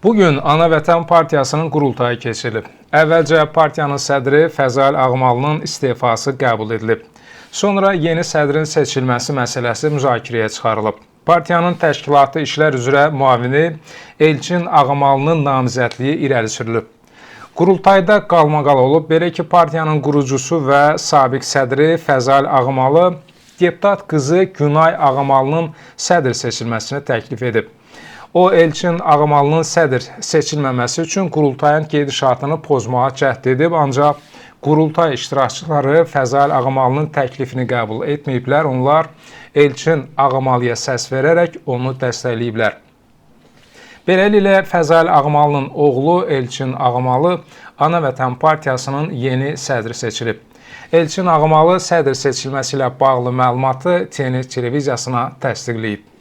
Bugün Ana Vətən Partiyasının qurultayı keçirilib. Əvvəlcə partiyanın sədri Fəzail Ağamalının istefası qəbul edilib. Sonra yeni sədrin seçilməsi məsələsi müzakirəyə çıxarılıb. Partiyanın təşkilatı işlər üzrə müavini Elçin Ağamalının namizədliyi irəli sürülüb. Qurultayda qalmaqal olub, belə ki, partiyanın qurucusu və sabiq sədri Fəzail Ağamalı deputat qızı Günay Ağamalının sədr seçilməsini təklif edib. O, Elçin Ağamalının sədr seçilməməsi üçün qurultayın gedişatını pozmağa cəhd edib, ancaq qurultay iştirakçıları Fəzail Ağamalının təklifini qəbul etməyiblər. Onlar Elçin Ağamalıya səs verərək onu dəstəkləyiblər. Beləliklə Fəzail Ağamalının oğlu Elçin Ağamalı Ana Vətən Partiyasının yeni sədri seçilib. Elçin Ağamalı sədr seçilməsi ilə bağlı məlumatı TN televiziyasına təsdiqləyib.